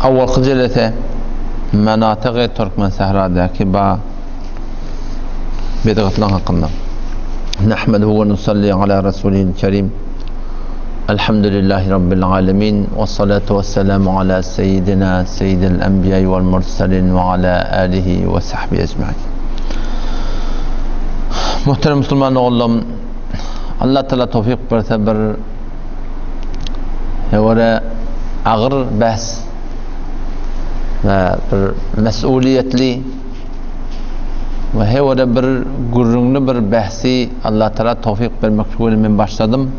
Awalky jelese Menatygy Türkmensähradäki ba bidgatlaryň hakynda. Nahmeduhu we nusalli ala rasulihil kerim. Elhamdülillahi rabbil alamin we salatu wesselamu ala seyyidina seyyidil enbiya wal mursalin we ala alihi we sahbihi ecmaîn. Muhterem musulman oğullarım, Allah Teala towfik berse bir Hewere agyr bäs we bir mesuliýetli we hewere bir gürrüňli bir bähsi Allah Teala towfik bermekçi bilen men başladym.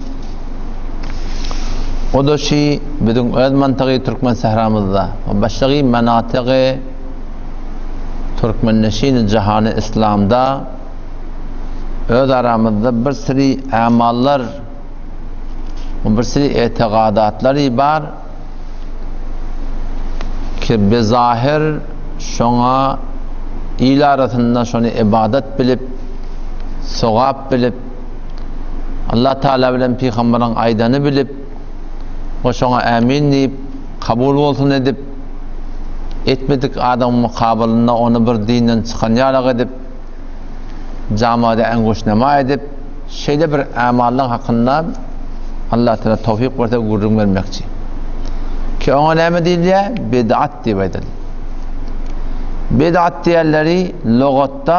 O da şi biziň öz mantygy türkmen sähramyzda we başlygy manatygy türkmenneşin jahany islamda öz aramyzda bir siri amallar Bir sürü etigadatlar bar ki bezahir şoňa il arasynda şony ibadat bilip, sogap bilip, Allah Teala bilen pygamberiň aýdany bilip, we şoňa ämin diýip, kabul bolsun edip, etmedik adamyň mukabylynda ony bir dinden çykan ýalak edip, jamada äňguşnama edip, şeýle bir amallaň hakynda Allah Teala towfik berse gürrüň bermekçi. Ki oňa näme diýilýär? Bid'at diýip aýdylýar. Bid'at diýenleri logatda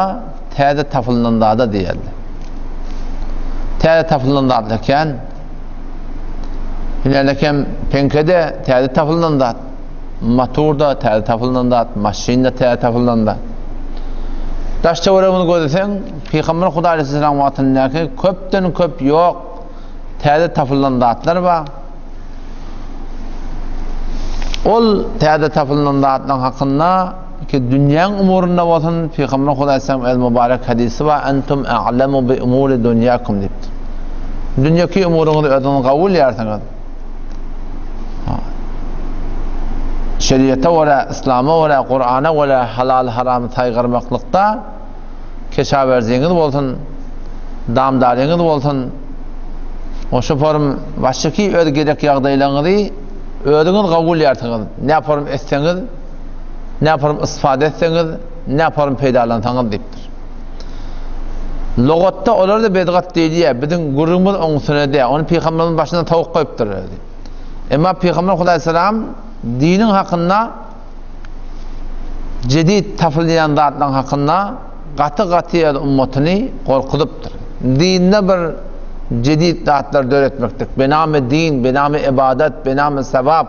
täze tapylan zada diýerler. Täze tapylan zatlar kän. Ine peňkede täze tapylan zat. Motor-da täze tapylan zat, maşyn-da täze tapylan zat. Daş-töweregimizi gözleseň, Pygamber Hudaý aleyhisselam wagtyndaky köpden köp ýok, täze tapylan zatlar bar. Ol täze tapylan zatlaryň hakynda ki dünýäň umurynda bolsun, Pygamber Hudaý aleyhisselam öz mübarek hadisi bar, Entum a'lemu bi umuri dunýakum diýipdir. Dünýeki umuryňyzy özüňiz gowy bilýärsiňiz. Şeriata görä, yslama görä, Kurana görä halal-haramy saýgarmaklykda keşawerziňiz bolsun, damdaryňyz bolsun, o şu form başyky öz gerek ýagdaýlaryňyzy özüňiz gowy bilýärsiňiz. Ne form etseňiz, ne form istifade etseňiz, ne form peýdalansaňyz diýipdir. Lugatda olar-da bedgat diýilýär. Biziň gürrüňimiz oň üstüne däl. Ony pygamberimiz başyndan towuk goýupdyr özi. Emma pygamber Hudaýsalam diniň hakynda jedid tapylýan zatlaryň hakynda gaty-gaty öz ummatyny gorkuzypdyr. Dinde bir jedid zatlar döretmeklik, bename din, bename ibadat, bename sewap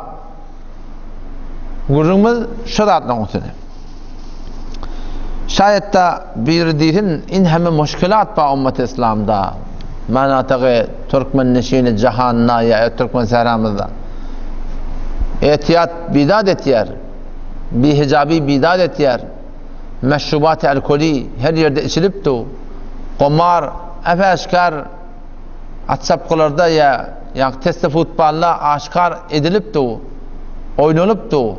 Gürrüňimiz şu zatlaryň üstüne. Şaýatda biri diýsin, in hemme muşkilat bar ummat islamda. Manatagy türkmen neşini jahanda ýa türkmen sähramyzda. Ehtiyat bidat etýär. Bihijabi bidat etýär. Meşrubat alkoli her ýerde içilip du. Gomar äp-äşgär at çapgylarda ýa ýa teste futbalda aşkar edilip du, oýnalyp du.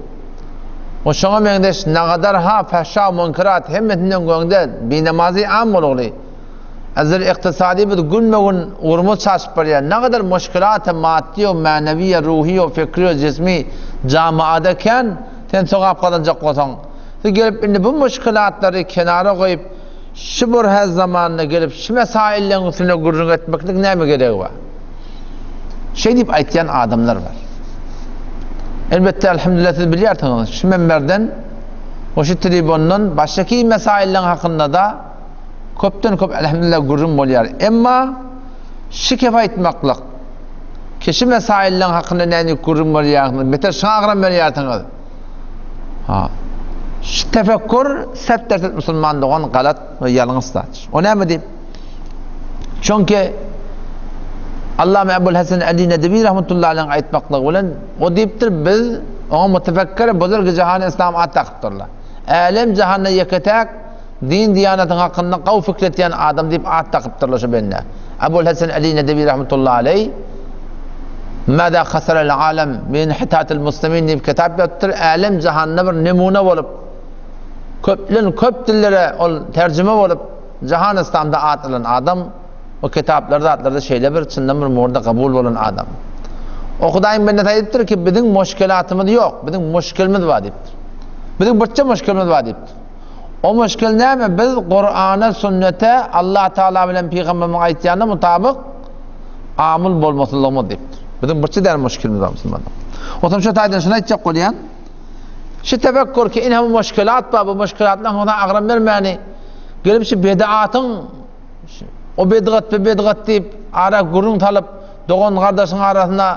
We şoňa meňzeş nagadar ha fahşa munkerat hemmesinden göňde binamazy am bolugly. Azir ykdysady biz günbe-gün ugrumyz çaşyp barýar. Nagadar muşkilat maddy we mänewi we ruhy we fikri we jismi jamaada kän sen sogap gazanjak bolsaň. Siz gelip indi bu muşkilatlary kenara goýup Şu bir häz zamanda gelip şu mesailleň üstünde gürrüň etmeklik näme geregi bar? Şeý diýip aýtýan adamlar bar. Elbetde elhamdülillah siz bilýärsiňiz, şu minberden we şu tribundan başgaky mesailleň hakynda-da köpden köp elhamdülillah gürrüň bolýar. Emma şu kep aýtmaklyk, ki şu mesailleň hakynda näme gürrüň bolýarsyňyz, beter şuňa agram berýärsiňiz. Ha. Şu tefekkür sert derset musulman dogan galat we ýalňyş zat. O näme diýip? Çünki Allama Ebul Hasan Ali Nedewi rahmetullahi aleyh aýtmaklygy bilen o diýipdir biz oňa mutefekkir buzurg jahan islam at dakypdyrlar. Älem jahanda ýeke-täk din diýanatyň hakynda gawy fikr etýän adam diýip at dakypdyrlar şu bende. Ebul Hasan Ali Nedewi rahmetullahi aleyh Mada hasaral alem min hitatil muslimin diýip kitap ýazypdyr. Älem jahanda bir nemune bolup, köplen köp dillere ol terjime bolup, jahan islamda at alan adam, o kitaplar zatlarda şeýle bir çyndan bir murda kabul bolan adam. O Hudaýyň bendesi aýdypdyr ki, biziň muşkilatymyz ýok, biziň muşkilimiz bar diýipdir. Biziň birçe muşkilimiz bar diýipdir. O muşkil näme? Biz Kur'ana, sünnete, Allah Taala bilen pygamberimiziň aýtýanyna mutabyk amul bolmasyzlygymyz diýipdir. Biziň birçe däl muşkilimiz bar musulmanlar. Otam şu taýdan şuny aýtjak bolýan. Şu tefekkur ki inhe bu muşkilat bar, bu muşkilatlaryň ona agram bermäni gelip şu bedatyň o bedgat bu bedgat diýip ara gürrüň salyp dogan gardaşyň arasynda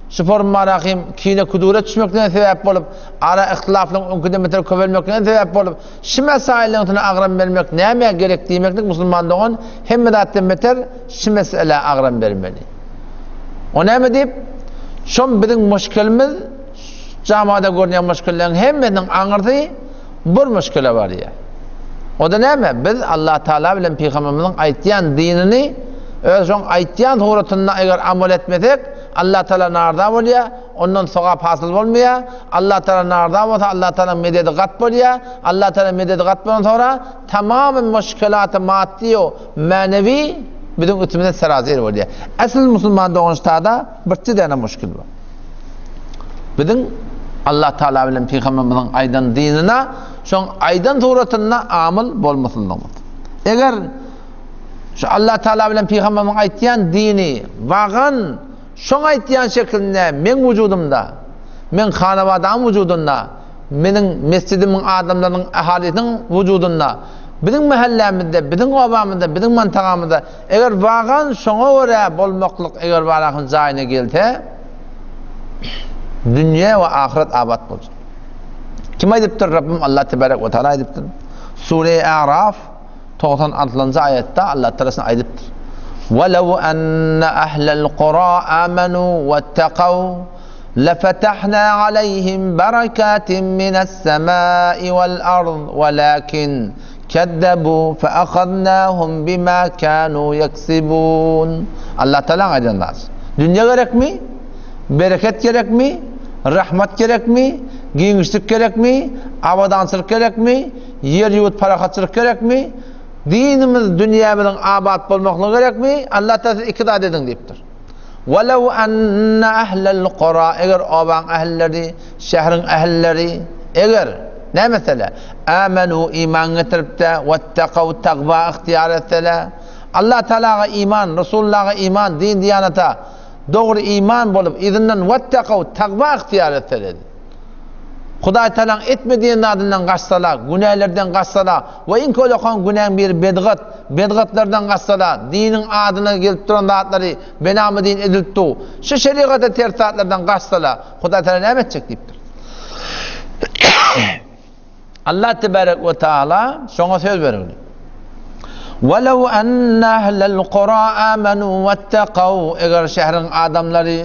şu form barahim kine küdure düşmekden sebäp bolup ara ihtilaflaryň öňküden beter köpelmekden sebäp bolup şu mesaileriň üstüne agram bermek nämä gerek diýmeklik musulman dogan hemme zatdan beter şu meselä agram bermeli. O näme diýip? Şom biziň muşkilimiz jamada görünýän muşkilleriň hemmesiniň aňyrsy bir muşkile barýar. O-da näme? Biz Allah Taala bilen pygamberimiziň aýtýan dinini öz şoň aýtýan suratynda eger amal etmesek, Allah Taala narza bolýar, ondan sogap hasyl bolmaýar. Allah Taala narza bolsa, Allah Taala mededi gat bolýar. Allah Taala mededi gat bolan soňra tamamy muşkilaty maddy we manewi biziň üstümize serazir bolýar. Asl musulman dogançlarda birçe däne muşkil bar. Biziň Allah Taala bilen pygamberimiziň aýdan dinine şoň aýdan suratynda amyl bolmasynlygymyz. Eger şu Allah Taala bilen pygamberimiziň aýtýan dini wagan şoň aýtýan şeklinde meň wujudymda, meň hanabadam wujudynda, meniň mesjidimiň adamlarynyň ahalisiniň wujudynda, biziň mähellämizde, biziň obamyzda, biziň mantagamyzda Eger wagan şoňa görä bolmaklyk eger barakyň jaýyna gelse, dünýe we ahyret abat boljak. Kim aýdypdyr? Rabbim Allah tebarek we taala aýdypdyr. Sure-i A'raf 96-njy aýatda Allah taala şuny aýdypdyr. Walaw anna ahlal qura amanu wattaqaw lafetahna alayhim barakatin minas samai wal ard walakin Kezzebu fe ahaznahum bima kanu yeksibun. Allah Taala aýdan zat. Dünýe gerekmi? Bereket gerekmi? Rahmat gerekmi? Giňişlik gerekmi? Abadançylyk gerekmi? Ýer ýurt parahatçylyk gerekmi? Dinimiz, dünýämiziň abat bolmaklygy gerekmi? Allah Taala siz iki zat ediň diýipdir. Walaw anna ahlal qura eger obaň ählileri, şäheriň ählileri eger näme etseler? Amenu iman getirip-de, wettakaw takwa ygtyýar etseler, Allah Tagalaga iman, Resulullaha iman, din-diýanata dogry iman bolup, yzyndan wettakaw takwa ygtyýar etseler, Hudaý Tagalaň etme diýen zadyndan gaçsalar, günälerden gaçsalar, we iň kölekan günäň biri bedgat, bedgatlardan gaçsalar, diniň adyna gelip duran zatlary benamy din edilip dur, şu şerigata ters zatlardan gaçsalar, Hudaý Tagala näme etjek diýipdir. Allah tebarek we taala şoňa söz berdi. Walaw anna ahlal qura amanu wattaqaw eger şäheriň adamlary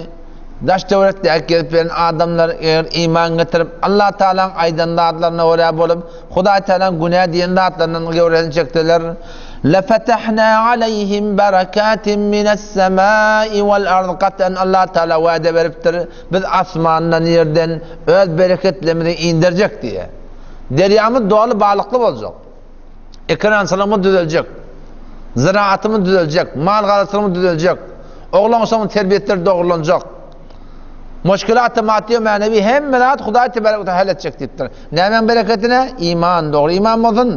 daş töwerekdäki gezip ýören adamlar eger iman getirip Allah Taalanyň aýdan zatlaryna görä bolup Hudaý Taalanyň günä diýen zatlaryndan göwresini çekseler lefetahna alayhim barakatin minas samai wal ard gatan Allah Taala wada beripdir Biz asmandan, ýerden öz bereketlerimizi inderjek diýýär. Derýamyz doly balykly boljak. Ekerançylygymyz düzeljek. Ziraatymyz düzeljek, mal-garaçylygymyz düzeljek. Oglan-uşagyň terbiýetleri dogrulanjak. Muşkilat-y maddi we manewi hemme zat Hudaý tebarek we taala hal etjek diýipdir. Nämäň bereketine? Iman, dogry iman bolsun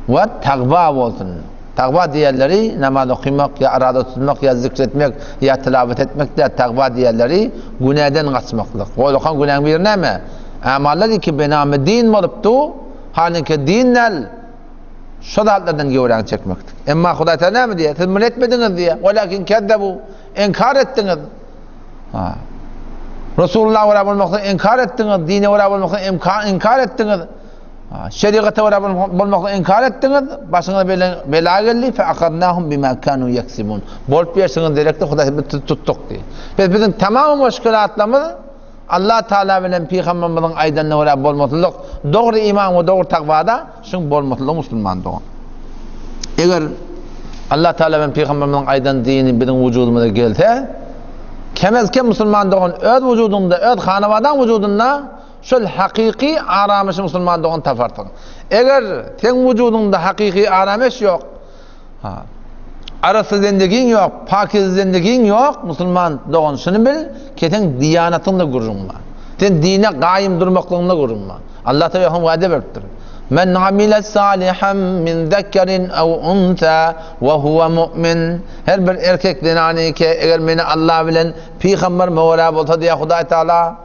we takwa bolsun. Takwa diýenleri namaz okymak, ýa araza tutmak, ýa zikr etmek, ýa tilawat etmek däl. Takwa diýenleri günäden gaçmaklyk. Goýlakan günäň biri näme? Amallar iki benamy din bolupdy, halinki din däl. Şo zatlardan göwräňi çekmekdik. Emma Hudaý Taala näme diýýär? Siz muny etmediňiz diýýär. Walakin kezzebu, inkar etdiňiz. Ha. Resulullah görä bolmaklygy inkar etdiňiz, dine görä bolmaklygy inkar etdiňiz. Şerigata görä bolmaklygy inkar etdiňiz, başyňyza bela geldi, fe akadnahum bima kanu yeksibun. Bolup ýersiňiz derekde Hudaý sizi tutduk diýdi. Biz biziň tamam muşkilatlarymyz Allah Taala bilen pygamberimiziň aýdanyna görä bolmasylyk, dogry iman we dogry takwada şuň bolmasylygy musulman dogan. Eger Allah Taala bilen pygamberimiziň aýdan dini biziň wujudymyza gelse, kemez-kem musulman dogan öz wujudynda, öz hanabadaň wujudynda Şol hakyky aramyşy musulman dogan taparsyň. Eger seň wujudyňda hakyky aramyş ýok, ha. Arassa zendegiň ýok, pakize zendegiň ýok, musulman dogan şuny bil, ki seň diýanatyňda gürrüň bar. Sen dine gaýym durmaklygyňda gürrüň bar. Allah Taala hem wada beripdir. Men amile salihan min zekerin ew unsa we huwa mu'min. Her bir erkek zenany ki eger meni Allah bilen pygamberime görä bolsa diýýär Hudaý Taala,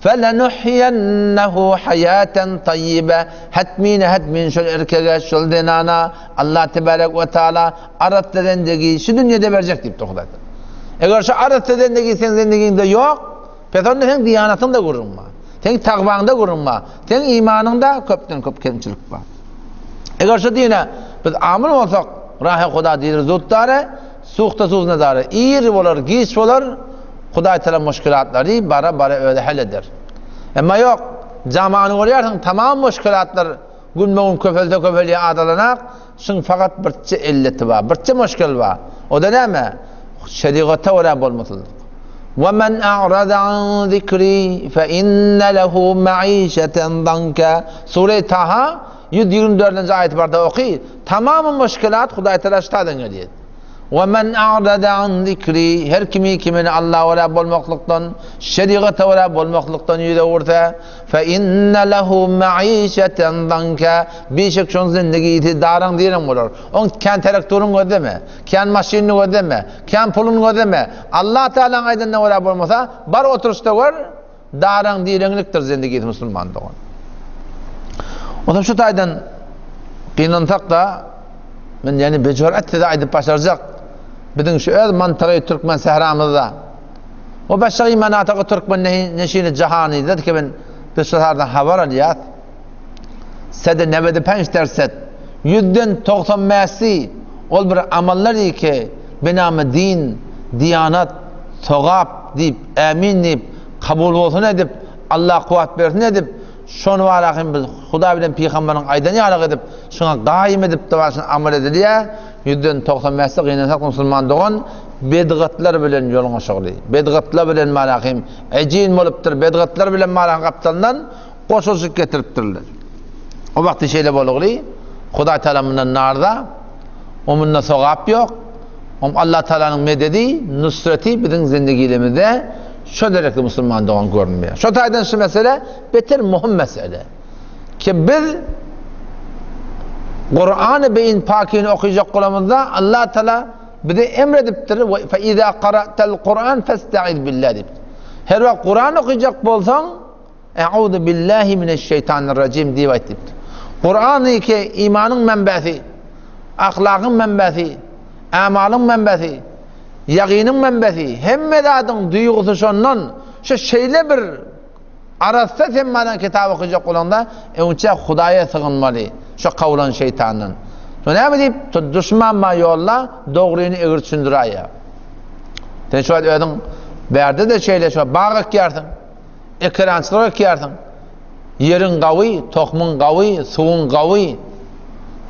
Felenuhýennehu haýaten taýýibe, hetmine hetmin şol erkege, şol zenana Allah tebarek we taala arassa zendegi şu dünýede berjek diýipdir Hudaý Taala. Eger şu arassa zendegi seň zendegiňde ýok, pes onda seň diýanatyňda gürrüň bar. Seň tagwaňda gürrüň bar. Seň imanyňda köpden köp kemçilik bar. Eger şu dine biz amyl bolsak, rahy Huda diýdir zut dare, Suhta suz nadary, ir bolar, giç bolar, Hudaý Taala muşkilatlary bara-bara özi hal eder. Emma ýok, zamany görýärsiň, tamam muşkilatlar günbe-gün köpelse köpelýär azalanak, şuň fakat birçe illeti bar, birçe muşkil bar. O-da näme? Şerigata görä bolmasyzlyk. Ve men a'rada an zikri fe inne lehu maişeten danka. Sure Taha 124-nji aýaty barda oky. Tamamy muşkilat Hudaý Taala ştadan gelýär. We men a'rada an zikri her kimi kimini Allaha görä bolmaklykdan, şerigata görä bolmaklykdan ýüz öwürse, fe inne lehu maişeten danka bişek şoň zindigisi daraň-direň bolar. Oň kän terektoryny gözleme, kän maşynyny gözleme, kän puluny gözleme. Allah Taalaň aýdanyna görä bolmasa, bar oturyşda gör, Daraň direňlikdir zendigisi musulman dogan. Ondan şu taýdan gynansak-da, men ýani bejüret size aýdyp başarjak, biziň şu öz mantygy türkmen sähramyzda, o başga manatygy türkmen neşini jahanyzda ki ben biz şu sardan habar alýas. Sede nebedi penç derset, ýüzden 90 bäşi ol bir amallar ki binamy din, diýanat, sogap diýip, ämin diýip, kabul bolsun edip, Allah kuwwat bersin edip, şony bara hem biz Hudaý bilen pygamberiň aýdan ýalyk edip, şoňa gaýym edip da şony amal edilýär. Ýüzden 95-i gynansak musulman dogan bedgatlar bilen ýolňaşygly. Bedgatlar bilen bara hem ejin bolupdyr, bedgatlar bilen bara gapdalyndan goşulyşyp getiripdirler. O wagty şeýle bolugly, Hudaý Taala mundan narza, o munda sogap ýok. Om Allah Taalanyň mededi, nusreti biziň zindigilimizde şo derekde musulman dogan görünmeýär. Şo taýdan şu mesele beter muhim mesele. Ki biz Kur'an-ı beyin pakini okuyacak bolamyzda Allah Taala bize emredipdir ve fe iza qara'tal Kur'an festaiz billah diýip. Her wagt Kur'an okuyacak bolsaň E'uzu billahi mineşşeýtanirrajim diýip aýt diýipdir. Kur'an ki imanyň menbäsi, ahlagyň menbäsi, amalyň menbäsi, ýagynyň menbäsi, hemme zadyň duýgusy şondan. Şu şeýle bir arassa sen manan kitap okajak bolanda, öňçe Hudaýa sygynmaly, şu kawlan şeýtandan. Şu näme diýip, duşman ma ýolla, dogryny egri düşündiraýýar. Sen şu wagt özüň bärde-de şeýle şu bag ekýärsiň. Ekerançylyk ekýärsiň. Ýeriň gawy, tohumyň gawy, suwuň gawy.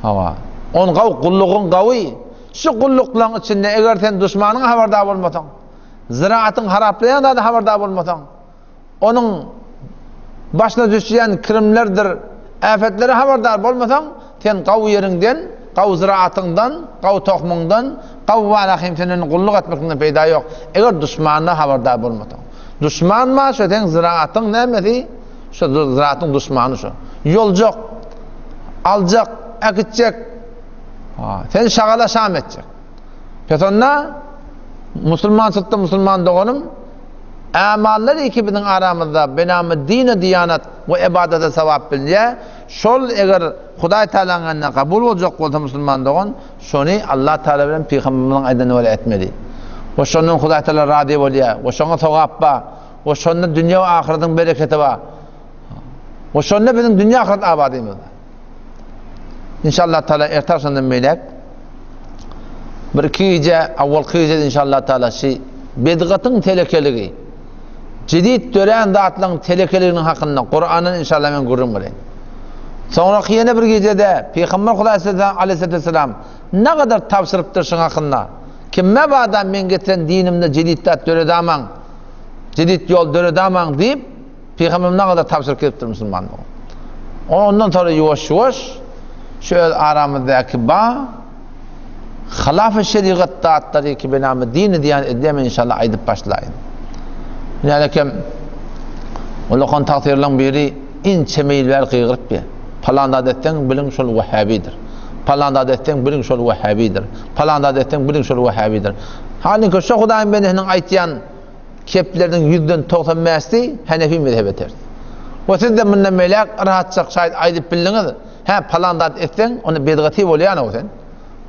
Hawa. On gaw, gullugyň gawy. Şu gulluklaryň içinde eger sen duşmanyň habardar bolmasaň, ziraatyň haraplaýan zady habardar bolmasaň, onuň başyna düşýän kirimlerdir äpetlere habardar bolmasaň, sen gawy ýeriňden, gawy ziraatyňdan, gawy tohumyňdan, gawy wala hem senden gulluk etmekden peýda ýok. Eger duşmanyna habardar bolmasaň. Duşman bar şo seň ziraatyň nämesi? Şo ziraatyň duşmany şo. Ýoljak, aljak, äkitjek. Ha, sen şagala şam etjek. Pes onda musulmançylykda musulman doganym ämallar iki biziň aramyzda benamy dine diýanat we ibadata sawap bilýär. Şol eger Hudaý Taalanyň ýanynda kabul boljak bolsa musulman dogan, şony Allah Taala bilen pygamberimiziň aýdanyna görä etmeli. We şondan Hudaý Taala razy bolýar. We şoňa sogap bar. We şonda dünýä we ahyratyň bereketi bar. We şonda biziň dünýä ahyret abadymyz bar. İnşallah Taala erte agşamdan beýläk bir iki gije, awwalky gije inşallah Taala şu bedgatyň telekeligi, jedid dörän zatlaryň telekeliginiň hakynda Kur'andan inşallah men gürrüň bereýin. Soňraky ýene bir gijede Pygamber Hudaý aleyhissalatu vesselam ne kadar tabşyrypdyr şuň hakynda. Kim mebada men getiren dinimde jedid zat döredamaň, jedid ýol döredamaň diýip Pygamber ne kadar tabşyryp gelipdir musulmanlara. Ondan sonra ýuwaş-ýuwaş şu öz aramyzdaky ba. Halaf-y şerigat zatlary ki benamy dini diýan edýär men inşallah aýdyp başlaýyn. Nälekem ulakan tagsyrylaryň biri inçe meýil bäri gygyryp ýa. Palan zat etseň biliň şol wahhabidir. Palan zat etseň biliň şol wahhabidir. Palan zat etseň biliň şol wahhabidir. Halinki şo Hudaýyň bendesiniň aýtýan kepleriniň ýüzden 95 bäşsi Hanefi mezhebe ters. We siz-de mundan beýläk rahatjak şaýt aýdyp bildiňiz, hä palan zat etseň onda bedgaty bolýan-ow sen.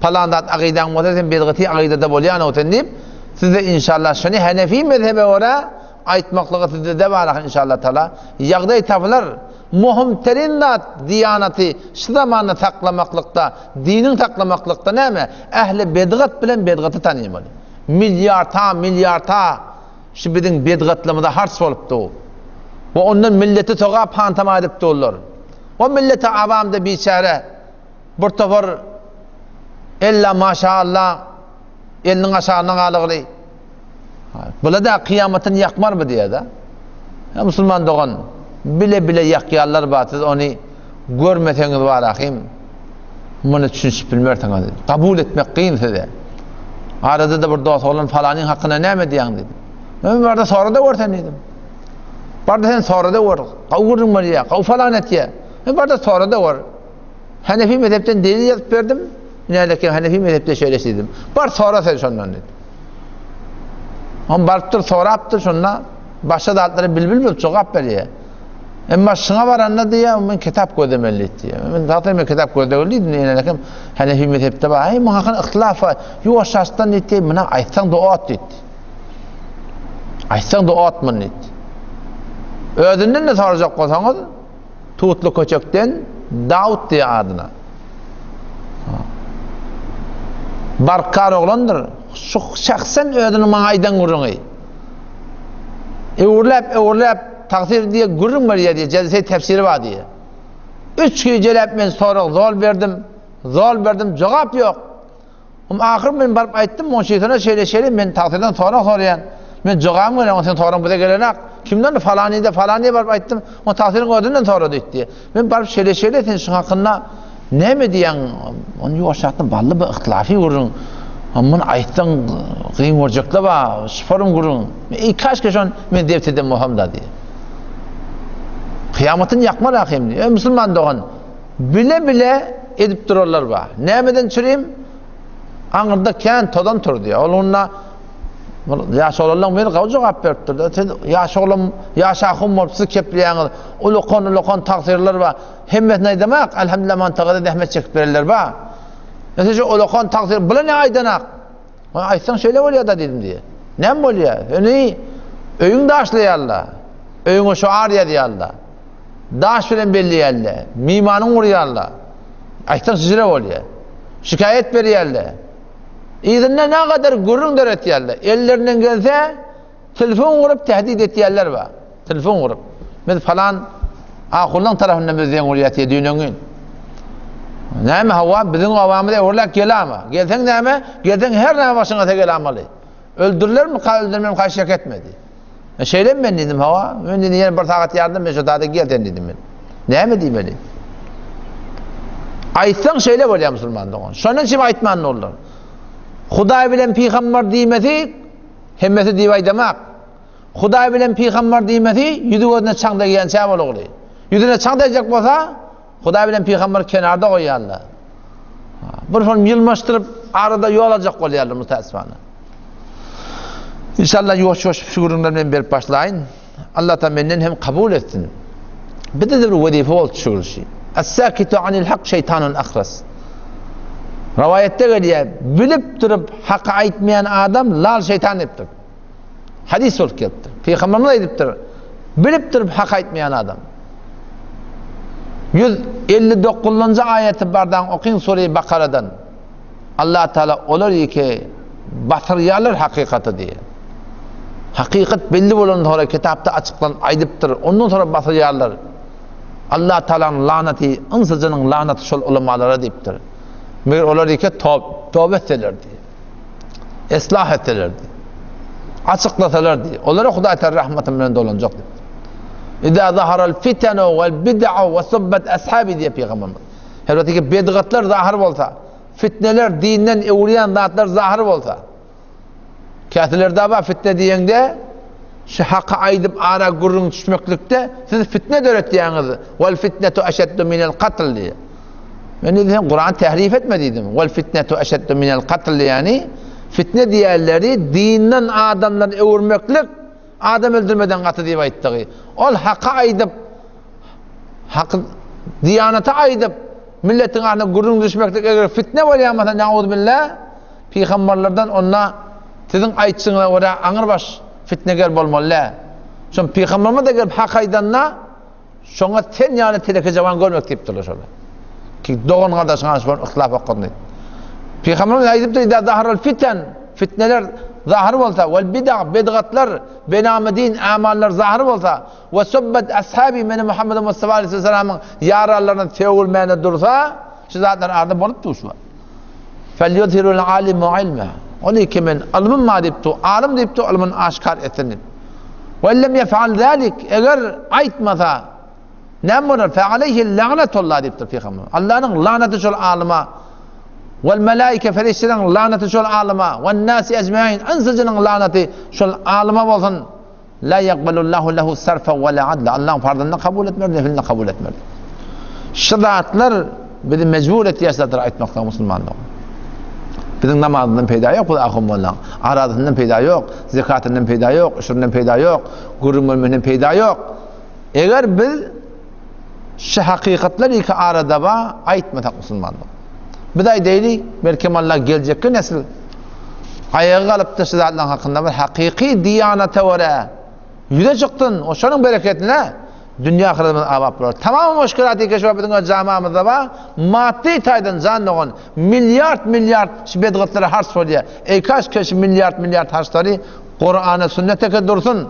Palan zat agydaň bolsa sen bedgaty agydada bolýan-ow sen diýip, siz-de inşallah şony Hanefi mezhebe görä aýtmaklygy sizde-de bar ahyr inşallah taala. Ýagdaý tapylar. Möhüm terin zat diýanaty şu zamanda saklamaklykda, diniň saklamaklykda näme? Ähli bedgat bilen bedgaty tanymaly. Milliarda, milliarda şu biziň bedgatlymyza harç bolup dur. We ondan milleti sogap hantama edip durlar. O millete awam-da biçäre bir topar ella maşa-Allah eliniň aşagynda galygly. Bula-da kyýamatyny ýakmarmy diýýär-de. Ýa musulman dogan, bile-bile ýakýanlar bar, siz ony görmeseňiz bar ahym, muny düşünişip bilmersiňiz. Kabul etmek kyn size. Arada-da bir dost oglan falanyň hakynda näme diýýäň diýdi. Men barda sora-da gör sen diýdim. Barda sen sora-da gör. Gawy gürrüň berýär, gawy falan etýär. Men barda sora-da gör. Hanefi mezhepden delil ýazyp berdim. Nädeki Hanefi mezhepde şeýle diýdim. Bar sora sen şondan diýdim. Hom barypdyr, sorapdyr şonda başga zatlary bilbil bolup jogap berýär. Emma şuňa baranda diýýär, men kitap gözlemeli diýýär. Men zaten men kitap gözlegeli diýdim, ýene Hanefi mezhepde bar. Aý, muňa hakyny ihtilaf bar. Ýuwaş-ýaşdan diýdi, muny aýtsaň da ot diýdi. Aýtsaň da ot muny diýdi. Özünden de sorajak bolsaňyz, Tutly köçekden Dawut diýe adyna. Barkar oglandyr. Şu şahsen özüniň maňa aýdan gürrüňi. Öwürläp, öwürläp tagsyr diýe gürrüň berýär diýe, jelse tefsiri bar diýe. Üç gijeläp men sorag zol berdim, zol berdim, jogap ýok. Hum ahyr men baryp aýtdym, munşisine şeýle şeýle men taksiden sorag soraýan. Men jogabym gelen, sen soraň bize gelenak. Kimden falanyda falanyya baryp aýtdym, o taksiniň özünden sora diýdi. Men baryp şeýle şeýle sen şuň hakynda näme diýýäň? Ony ýuwaşatdym, bally bir ihtilafy gürrüň. Muny aýtsaň gyn görjekler bar, şuparym gürrüň. Eý kaşke şon men zebt eden bolsam da diýdi. Kyýamatyny ýakmar ahym diýdi. Ey musulman dogan, Bile-bile edip duranlar bar. Nämeden çürim? Aňyrda kän tozan tur diýýär. Ol onda ýaş oglanlaryň biri gawy jogap beripdir. Siz ýaş oglan, ýaş ahun bolup siz kepleýäňiz. Ulakan-ulakan tagsyrlar bar. Hemmesini aýdamak, elhamdülillah mantagada zähmet çekip berenler bar. Ýa şu ulakan tagsyr, bula ne aýdanak? Ony aýtsaň şeýle bolýar-da diýdim diýýär. Näme bolýar? Ony öýüň daşlaýarlar. Öýüňe şoar ýazýarlar. Daş bilen belleýärler. Mimanyň urýarlar. Aýtsaň şijire bolýar. Şikaýat berýärler. Yzynda nägadar gürrüň döretýärler. Ellerinden gelse telefon gurup tehdit etýärler bar. Telefon gurup. Biz falan ahunlaň tarapyndan biz zeň urýar diýe düýnöňin. Näme hawa biziň obamyza öwrüläp gelama. Gelseň näme? Gelseň her näme başyňa gel amaly. Öldürilermi, ka öldürmem ka şek etmedi. E, şeýlemi men diýdim, hawa. Men diýdim, ýene bir sagat ýardym, men şu zada gel sen diýdim men. Näme diýmeli? Aýtsaň şeýle bolýar musulman dogan. Şondan üçin aýtman boldular. Hudaý bilen pygamber diýmesi hemmesi diýip aýdamak. Hudaý bilen pygamber diýmesi ýüzi gözüne çaň degýänçä bolugly. Ýüzüne çaň degjek bolsa, Hudaý bilen pygamber kenarda goýýarlar. Bir şol ýylmaşdyryp arada ýol aljak bolýarlar mütäessifana. İnşallah ýuwaş-ýuwaş şu gürrüňleri men berip başlaýyn. Allah ta menden hem kabul etsin. Bizde de bir wezipe boldy şu gürrüşi. Es-sakitu anil hak şeytanun ahras. Rivayette gelýär, bilip durup haky aýtmaýan adam lal şeytan diýipdir. Hadis bolup gelipdir. Peygamberimiz aýdypdyr. Bilip durup hak aýtmaýan adam. 159-njy aýaty bardan okyň sure Bakaradan. Allah Taala olar ýeke batyrýarlar hakykaty diýe. Hakykat belli bolan sonra kitapda açyklan aýdypdyr. Ondan sonra batyrýarlar. Allah Taalanyň lanaty, ynsyjynyň lanaty şol ulamalara diýipdir. Meger olar ýeke toba etseler diýe. Eslah etseler diýip. Açyklasalar diýip. Olara Hudaý Teala rahmaty bilen dolanjak diýip. Iza zaharal fitanu wal bid'u we subbat ashabi diýip pygamberimiz. Her wagt ki bidgatlar zahir bolsa, fitneler, dinden öwürýän zatlar zahyr bolsa. Käselerde bar fitne diýeňde, şu haky aýdyp ara gürrüň düşmeklikde siz fitne döretýäňiz. Wal fitnetu eşeddu minel katl diýýär. Men diýdim, sen Kurany tährif etme diýdim. Wal fitnetu eşeddu minel katl diýýäni, fitne diýýänleri dinden adamlary öwürmeklik adam öldürmeden gaty diýip aýtdygy. Ol haky aýdyp, haky diýanata aýdyp, milletiň arasynda gürrüň düşmeklik eger fitne bolýan bolsa, nauzbillah, Pygamberlerden onda siziň aýtşyňyza görä aňrybaş fitneger bolmaly däl. Şon pygamberimiz-de gelip hak aýdanda, şoňa sen ýaly teleke jawan görmek diýipdirler şolar. Ki dogan gardaşyň arasynda bolan yhtilaf hakynda. Pygamberimiz aýdypdyr, "Iza zaharal fiten" fitneler zahyr bolsa, wal bid'a bidgatlar, benamy din amallar zahyr bolsa, we subbet ashabi meni Muhammed Mustafa aleyhisselamyň ýaranlaryna sögülmäne dursa, şu zatlar arada bolup dur şu wagt. Felyuzhirul alimu ilme. Ol ki men ylmym bar diýip dur, alym diýip dur, ylmyny aşkar etsin diýip. Ve lem yef'al zalik, eger aýtmasa, näme bolar? Fe aleyhi la'netullah diýipdir pygamber. Allanyň lanaty şol alyma, vel melaike ferişteleriň lanaty şol alyma, wen nasi ecmain ynsyjynyň lanaty şol alyma bolsun. La ýakbalullahu lehu sarfa we la adla. Allahyň farzyny kabul etmez, nefilini kabul etmez. Şu zatlar bizi mejbur etýär şu zatlary aýtmakda musulmanlar. Biziň namazymyzdan peýda ýok bu ahun mollaň. Arazysyndan peýda ýok, zekatyndan peýda ýok, üşürinden peýda ýok, gürrüň bermesinden peýda ýok. Eger biz şu hakykatlar iki arada ba aýtmasak musulmanlar. Biz aýdaýly, belki Allah geljekki nesil Aýaga galypdyr şu zatlaryň hakynda bir hakyky diýanata görä ýüze çykdyn. O şonuň bereketine dünýä ahyretimiz abat bolar. Tamam muşkilat eke şu biziň öz jamamyzda bar. Maddy taýdan jan dogan milliard milliard şu bedgatlara harç bolýar. Eý kaş keş milliard milliard harçlary Kur'ana sünnete ke dursun.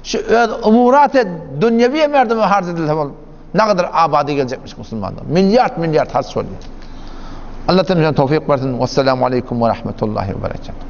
Şu öz umurat dünýewi merdime harç edilse bol. Ne kadar abady geljekmiş musulmanlar. Milliard milliard harç bolýar. Allah temizden towfik bersin. Wesselamu aleýkum we rahmetullahi we berekatuh.